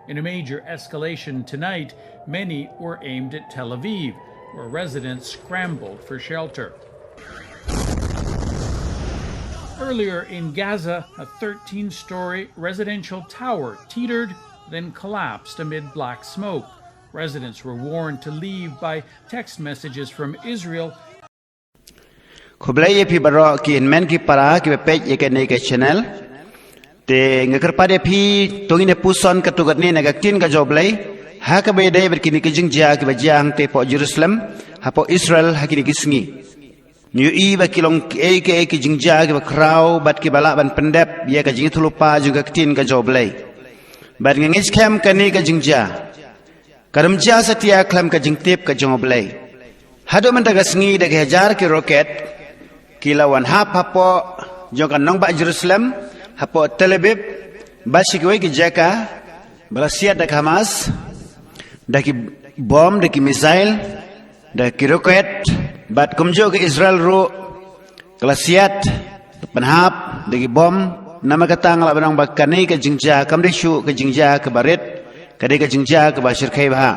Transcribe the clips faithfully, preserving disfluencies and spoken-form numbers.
In a major escalation tonight, many were aimed at Tel Aviv, where residents scrambled for shelter. Earlier in Gaza, a thirteen story residential tower teetered, then collapsed amid black smoke. Residents were warned to leave by text messages from Israel. Khublei ïa phi baroh ki hynmen ki para kiba peit ïa kane ka channel. Te nga kyrpad ïa phi, to ngin ïa puson katto katne na ka ktien ka jong U Blei ha kaba ïadei bad kine ki jingjia kiba jia hangtei hapoh Jerusalem, hapoh Israel ha kine ki sngi. Ngi ïohi ba ki long kiei kiei ki jingjia kiba khraw bad kiba lah ban pyndep ïa ka jingïathuhlypa jong ka ktien ka jong U Blei. Bad nga ngeit skhem kane ka jingjia ka dang jia satia khlem ka jingtip ka jong U Blei. Haduh mynta ka sngi da ki hajar ki roket ki la wan hap hapoh jong ka nongbah Jerusalem, hapoh Tel Aviv, bad sha kiwei ki jaka ba la siat da ka Hamas, da ki bom, da ki missile, da ki roket, bad kumjuh ka Israel ruh ka la siat, pynhap da ki bom. Namar kata nga lah ban ong ba kane ka jingjia kam dei shuh ka jingjia kaba rit, ka dei ka jingjia kaba shyrkhei bha.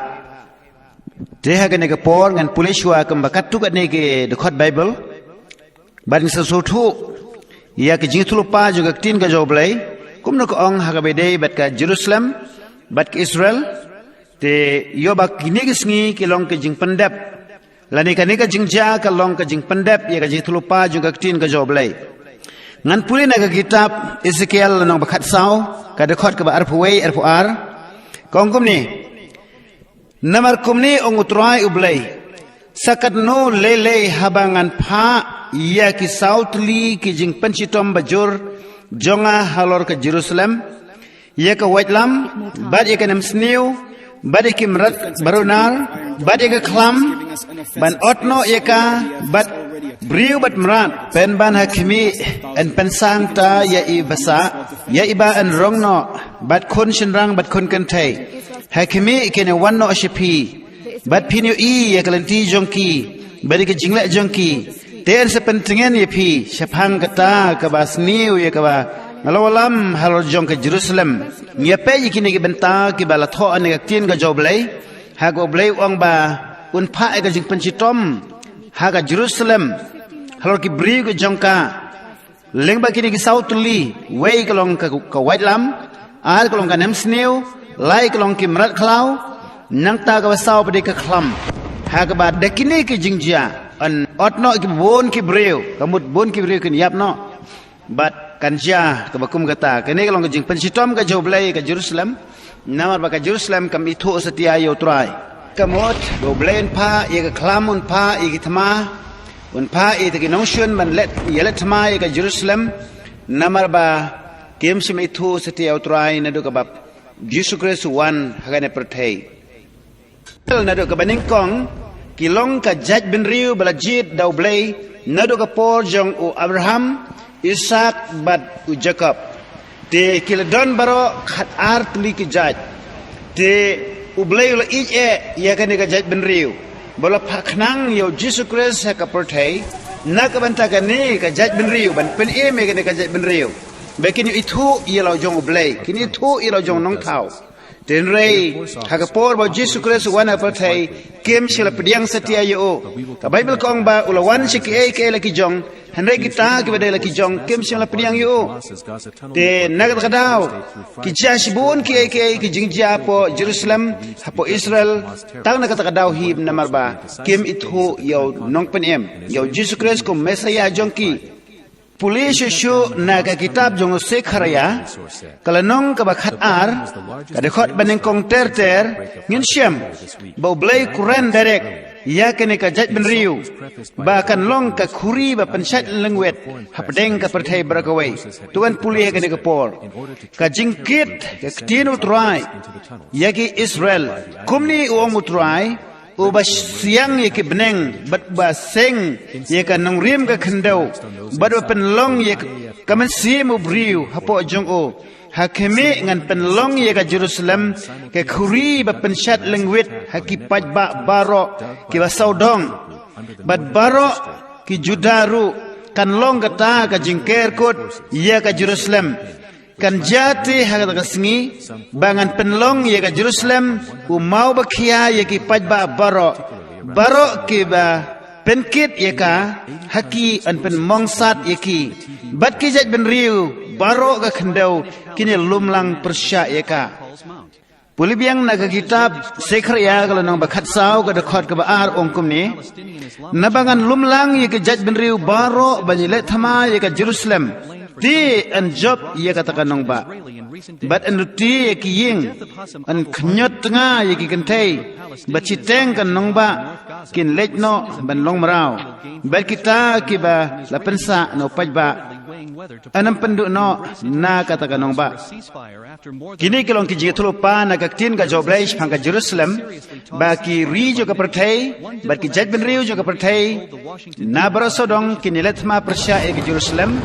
Te ha kane ka por ngan pule shuwa kumba katto katne ki dkhot Baibl, bad ngin sa sngewthuh ïa ka jingïathuhlypa jong ka ktien ka jong U Blei, kumno ka ong ha kaba ïadei bad ka Jerusalem, bad ka Israel. Te ïoh ba kine ki sngi ki long ka jingpyndep, lane kane ka jingjia ka long ka jingpyndep ïa ka jingïathuhlypa jong ka ktien ka jong U Blei. Ngan pule na ka kitab Esekiel lynnong ba khatsaw, ka dkhot kaba arphew wei, arphew ar. Ka ong kumne: Namar kumne ong U Trai U Blei: Sa katno lei lei haba ngan phah ïa ki saw tylli ki jingpynshitom bajur jong nga halor ka Jerusalem, ïa ka waitlam, bad ïa ka nemsniew, bad ïa ki mrad barunar, bad ïa ka khlam, ban ot noh ïa ka bad briew bad mrad, pynban ha khmih yn pynsangta ïa i ba sah, ïa i ba yn rong noh, bad khun shynrang bad khun kynthei ha khmih kin ïa wan noh sha phi, bad phin ïohi ïa ka lynti jong ki bad ïa ka jingleh jong ki. Te yn sa pyntngen ïa phi shaphang kata kaba sniew ïa kaba nga la wallam halor jong ka Jerusalem. Ngi ïa peit ïa kine ki bynta kiba la thoh ha kane ka ktien ka jong U Blei, ha kaba U Blei u ong ba un phah ïa ka jingpynshitom ha ka Jerusalem halor ki briew ki jong ka. Lyngba kine ki saw tylli, wei ka long ka, ka waitlam, ar ka long ka nemsniew, lai ka long ki mrad khlaw, nangta kaba saw pat dei ka khlam. Ha kaba da kine ki jingjia yn ot noh ki bun ki briew, ka mut bun ki briew kin ïap noh. Bad kan jia kaba kum kata. Kane ka long ka jingpynshitom ka jong U Blei ka Jerusalem. Namar ba ka Jerusalem kam ithuh satia ïa U Trai. Ka mut ba U Blei un phah ïa ka khlam, un phah ïa ki thma, un phah ïa ki nongshun ban leh, ïaleh thma ïa ka Jerusalem. Namar ba kim shym ithuh satia ïa U Trai naduh kaba Jisu Khrist u wan ha kane ka pyrthei. Naduh kaba nyngkong ki long ka jaitbynriew ba la jied da U Blei naduh ka por jong u Abraham, Isak bad u Jakob. Te ki la don baroh khatar tylli ki jait. Te U Blei u la ïeit eh ïa kane ka jaitbynriew, ba la phah khnang ïa U Jisu Khrist ha ka pyrthei na ka bynta kane ka jaitbynriew, ban pynim ïa kane ka jaitbynriew ba kin ithuh ïa la jong U Blei, kin ithuh ïa la jong Nongthaw. Hynrei ha ka por ba U Jisu Khrist u wan ha pyrthei, kim shym la pdiang satia ïa u. Ka Baibl ka ong ba u la wan sha kiei kiei la ki jong, hynrei kita kiba dei la ki jong kim shym la pdiang ïa u. Te na kata ka daw ki jia shibun kiei kiei ki jingjia hapoh Jerusalem, hapoh Israel, tang na kata ka daw hi namar ba kim ithuh ïa u Nongpynim, ïa U Jisu Khrist kum Messaïah jong ki. Pule shuh shuh na ka kitab jong u Sekhariah, ka lynnong kaba khatar, ka dkhot ba nyngkong ter ter, ngin shem ba U Blei u kren direct ïa kane ka jaitbynriew ba kan long ka khuri ba pynshait lyngwit hapdeng ka pyrthei baroh kawei. To ngan pule ha kane ka por. Ka jingkit ka ktien U Trai ïa ki Israel. Kumne u ong U Trai, uba siang ïa ki bneng, bad uba seng ïa ka nongrim ka khyndew, bad uba pynlong ïa ka mynsiem u briew hapoh jong u. Ha khmih, ngan pynlong ïa ka Jerusalem ka khuri ba pynshait lyngwit ha ki paidbah baroh kiba sawdong, bad baroh ki Judah ruh kan long kata ka jingker kut ïa ka Jerusalem. Kan jia te ha kata ka sngi ba ngan pynlong ïa ka Jerusalem u maw ba khia ïa ki paidbah baroh, baroh kiba pynkit ïa ka ha ki, yn pynmong sat ïa ki. Bad ki jaitbynriew baroh ka khyndew kin ïalum lang pyrshah ïa ka. Pule biang na ka kitab Sekhariah ka lynnong ba khatsaw ka dkhot kaba ar, ong kumne: Naba ngan lum lang ïa ki jaitbynriew baroh ban ïaleh thma ïa ka Jerusalem, te yn jop ïa kata ka nongbah, bad yn luti ïa ki ïing, yn khñiot tnga ïa ki kynthei, bad shiteng ka nongbah kin leit noh ban long mraw, bad kita kiba la pynsah na u paidbah yn ym pynduh noh na kata ka nongbah. Kine ki long ki jingïathuhlypa na ka ktien ka jong U Blei shaphang ka Jerusalem, ba ki ri jong ka pyrthei bad ki jaitbynriew jong ka pyrthei na baroh sawdong kin ïaleh thma pyrshah ïa ka Jerusalem.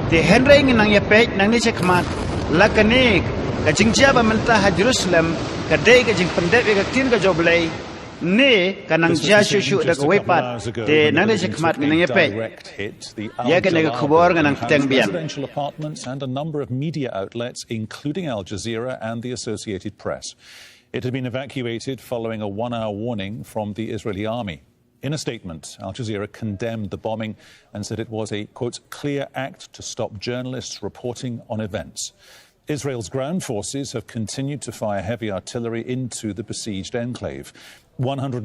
Te hynrei ngin nang ïapeit nangne sha khmat, la kane ka jingjia ba mynta ha Jerusalem ka dei ka jingpyndep ïa ka ktien ka jong U Blei, ne ka nang jia shuh shuh da kawei pat. Te nangne sha khmat ngin nang ïapeit. Direct hit the Al Jalal building, presidential apartments and a number of media outlets, including Al Jazeera and the Associated Press. It had been evacuated following a one-hour warning from the Israeli army. In a statement, Al Jazeera condemned the bombing and said it was a, quote, clear act to stop journalists reporting on events. Israel's ground forces have continued to fire heavy artillery into the besieged enclave. One hundred